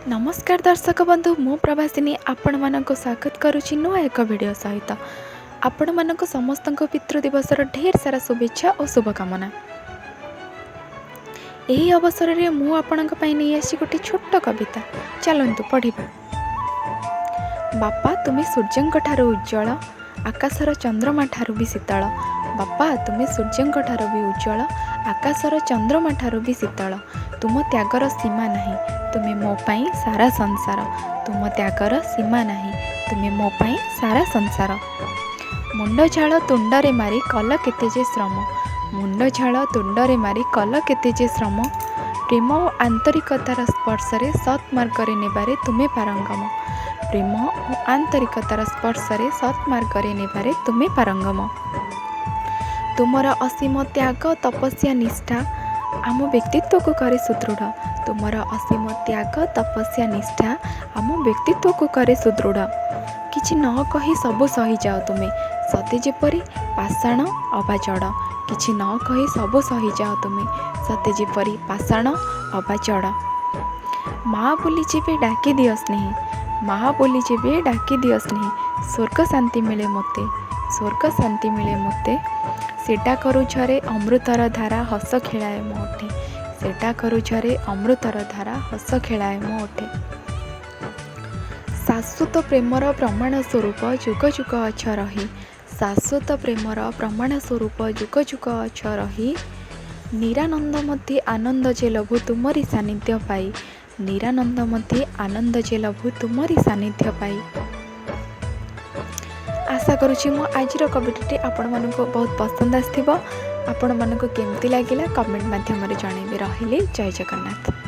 ନମସ୍କାର ଦର୍ଶକ ବନ୍ଧୁ, ମୁଁ ପ୍ରଭାସିନୀ ଆପଣମାନଙ୍କୁ ସ୍ୱାଗତ କରୁଛି ନୂଆ ଏକ ଭିଡ଼ିଓ ସହିତ। ଆପଣମାନଙ୍କୁ ସମସ୍ତଙ୍କୁ ପିତୃ ଦିବସର ଢେର ସାରା ଶୁଭେଚ୍ଛା ଓ ଶୁଭକାମନା। ଏହି ଅବସରରେ ମୁଁ ଆପଣଙ୍କ ପାଇଁ ନେଇ ଆସିଛି ଗୋଟେ ଛୋଟ କବିତା। ଚାଲନ୍ତୁ ପଢ଼ିବା। ବାପା, ତୁମେ ସୂର୍ଯ୍ୟଙ୍କ ଠାରୁ ଉଜ୍ଜଳ, ଆକାଶର ଚନ୍ଦ୍ରମା ଠାରୁ ବି ଶୀତଳ। ବାପା, ତୁମେ ସୂର୍ଯ୍ୟଙ୍କ ଠାରୁ ବି ଉଜ୍ଜଳ, ଆକାଶର ଚନ୍ଦ୍ରମା ଠାରୁ ବି ଶୀତଳ। ତୁମ ତ୍ୟାଗର ସୀମା ନାହିଁ, ତୁମେ ମୋ ପାଇଁ ସାରା ସଂସାର। ତୁମ ତ୍ୟାଗର ସୀମା ନାହିଁ, ତୁମେ ମୋ ପାଇଁ ସାରା ସଂସାର। ମୁଣ୍ଡ ଝାଳ ତୁଣ୍ଡରେ ମାରି କଲ କେତେ ଯେ ଶ୍ରମ। ମୁଣ୍ଡ ଝାଳ ତୁଣ୍ଡରେ ମାରି କଲ କେତେ ଯେ ଶ୍ରମ। ପ୍ରେମ ଓ ଆନ୍ତରିକତାର ସ୍ପର୍ଶରେ ସତ୍ ମାର୍ଗରେ ନେବାରେ ତୁମେ ପାରଙ୍ଗମ। ପ୍ରେମ ଓ ଆନ୍ତରିକତାର ସ୍ପର୍ଶରେ ସତ୍ ମାର୍ଗରେ ନେବାରେ ତୁମେ ପାରଙ୍ଗମ। ତୁମର ଅସୀମ ତ୍ୟାଗ, ତପସ୍ୟା, ନିଷ୍ଠା ଆମ ବ୍ୟକ୍ତିତ୍ୱକୁ କରେ ସୁଦୃଢ଼। ତୁମର ଅସୀମ ତ୍ୟାଗ, ତପସ୍ୟା, ନିଷ୍ଠା ଆମ ବ୍ୟକ୍ତିତ୍ୱକୁ କରେ ସୁଦୃଢ଼। କିଛି ନ କହି ସବୁ ସହିଯାଅ ତୁମେ, ସତେ ଯେପରି ପାଷାଣ ଅବା ଜଡ଼। କିଛି ନ କହି ସବୁ ସହିଯାଅ ତୁମେ, ସତେ ଯେପରି ପାଷାଣ ଅବା ଜଡ଼। ମା ବୋଲି ଯେବେ ଡାକିଦିଅ ସ୍ନେହେ, ମା ବୋଲି ଯେବେ ଡାକିଦିଅ ସ୍ନେହେ, ସ୍ୱର୍ଗ ଶାନ୍ତି ମିଳେ ମୋତେ, ସ୍ୱର୍ଗ ଶାନ୍ତି ମିଳେ ମୋତେ। ସେଟା କରୁଝରେ ଅମୃତର ଧାରା, ହସ ଖେଳାଏ ମୋ ଓଠେ। ସେଟା କରୁଝରେ ଅମୃତର ଧାରା, ହସ ଖେଳାଏ ମୋ ଓଠେ। ଶାଶ୍ୱତ ପ୍ରେମର ପ୍ରମାଣ ସ୍ୱରୂପ ଯୁଗ ଯୁଗ ଅଛ ରହି। ଶାଶ୍ୱତ ପ୍ରେମର ପ୍ରମାଣ ସ୍ୱରୂପ ଯୁଗ ଯୁଗ ଅଛ ରହି। ନିରାନନ୍ଦ ମଧ୍ୟେ ଆନନ୍ଦ ଯେ ଲଭୁ ତୁମରି ସାନ୍ନିଧ୍ୟ ପାଇ। ନିରାନନ୍ଦ ମଧ୍ୟେ ଆନନ୍ଦ ଯେ ଲଭୁ ତୁମରି ସାନ୍ନିଧ୍ୟ ପାଇ। ଆଶା କରୁଛି ମୋ ଆଜିର କବିତାଟି ଆପଣମାନଙ୍କୁ ବହୁତ ପସନ୍ଦ ଆସିଥିବ। ଆପଣମାନଙ୍କୁ କେମିତି ଲାଗିଲା କମେଣ୍ଟ ମାଧ୍ୟମରେ ଜଣାଇବେ। ରହିଲି, ଜୟ ଜଗନ୍ନାଥ।